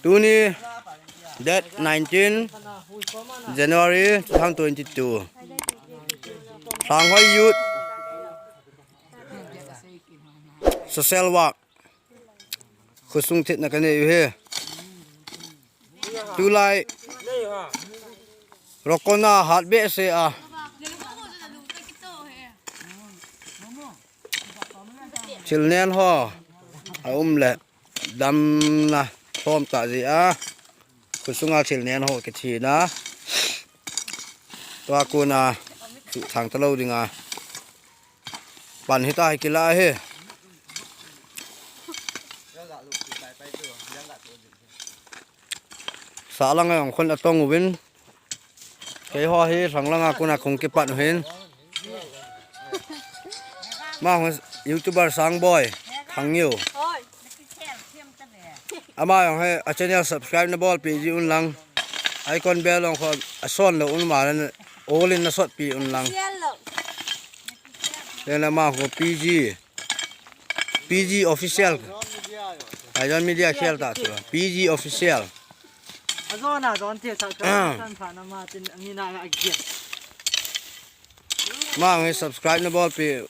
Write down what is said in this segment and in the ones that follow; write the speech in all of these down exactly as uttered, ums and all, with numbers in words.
Tuni date nineteen January two thousand twenty-two. Sanghoi Youth Social Work. Khosung thina kanei u hi. Tulai rokona hat behseh a. Thil nen ho aum le damna thom ta ji a. Khosunga thil nen ho kithina. Tua kona chu thang talou dinga. Pan hita hi kila hi. Salang a ong khon atong uvin. Keiho hi Sanglang a kona kong kipan uhin. Ama ho YouTuber Sangboi Thangngeo. Ama jong hi a channel subscribe nabolpi ji un lang. Icon bell jong kho ason lou un ma le all in nasotpi un lang. Then ama ho PG. PG Official. Aizon Media khel ta chu. PG Official. Azon, azon, te sa ka san pha na ma tin, angina ga agi. Ama hi subscribe nabolpi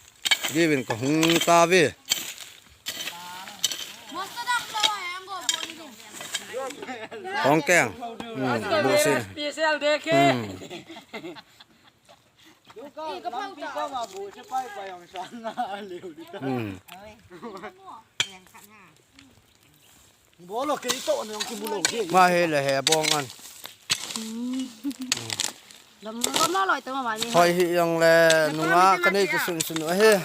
ji uvin kahung tauve. Hong keng. Hmm, bu si. Special day ke. Hmm. Hmm. Bolo ke ito ne ong kimulo ke. Ma he le he bong an. Lam lam la loi to ma ni. Hoi hi jong le nunga kanei kisun sun ahi.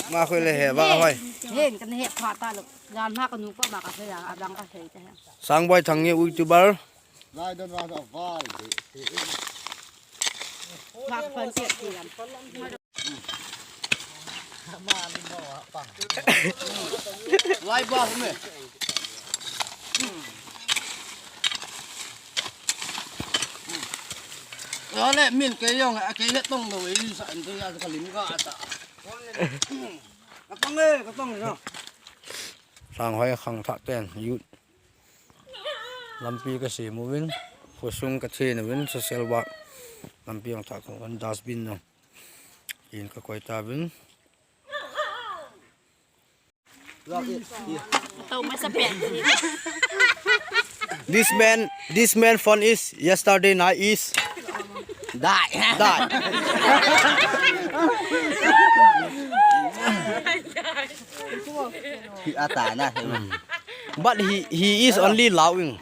Ma khoi le he ba hoi. He kan he pha ta lo. Jan ha ka nu pa ma ka se ya abang ka se te. Sangboi Thangngeo YouTuber. Lai don ra sa val. Mak phan che ti lam. Lai ba me. Yo le min ke jong a ke le tong lo i sa an tu ya ka lim ka ata. Ka tong e, ka tong no. Sanghoi khangthah ten youth. Lampi kasem uvin, khosung kathin uvin, social work. Lampi jong thah uvin, dustbin jong. In kakoi tauvin. Tau masa pen. This man, this man phone is yesterday night is die. Die. Hi ata na. But he, he is only laughing.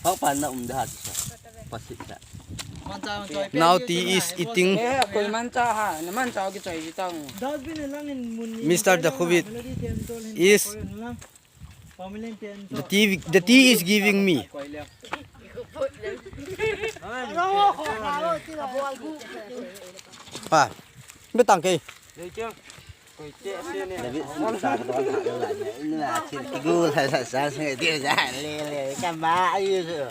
Hau pan na um da ha sa. Pasik sa. Now tea is eating. Eh, koi mancha ha, na mancha ki choi ji tang. Mister Dakhubit is the tea, the tea is giving me. Ha, betang ke. David, sa ka don ha, la, na, na, chin, ki gu, la, sa, sa, sa, ti, sa, le, le, ka ma, ayu, su.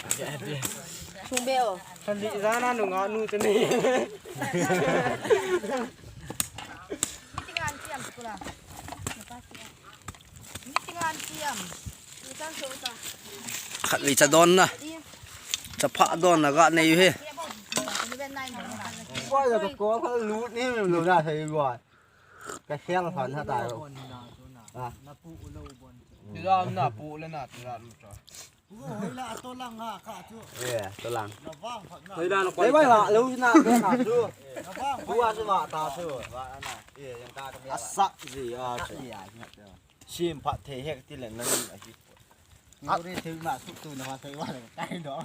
Sung be o. Sali, sa, na, nu, nga, nu, te, ni. Meeting an siam, pula. Meeting an siam. Khatvei cha don na. Cha pha don na ga nei u hi. Ka khel phan ha ta. Ah. Tira na pu le na tira lu cha. Hoi la to lang ha ka chu. Eh, to lang. Na vang phat na. Hoi la na koi. Ei, bai la, lo na ke na chu. Na vang. Tua chu ma ta chu. Asa ji a chu. Sim phat thei hek ti le na ni a hi. Nguri thei ma su tu na ha thei wa le kai do.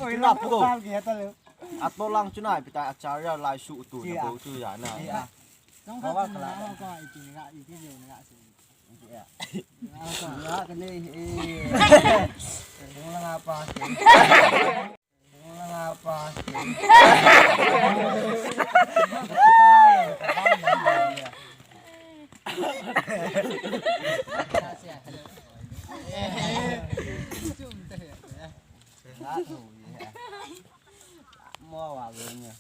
Oi, na pu ko. Ato lang chu na pi ta acharya lai su tu na bo chu ya na. Jong ka na ka i ti ni ga i ti ni ga si. Nga ka nei e. Bung la nga pa. Bung la nga pa. Mo wa ge ni.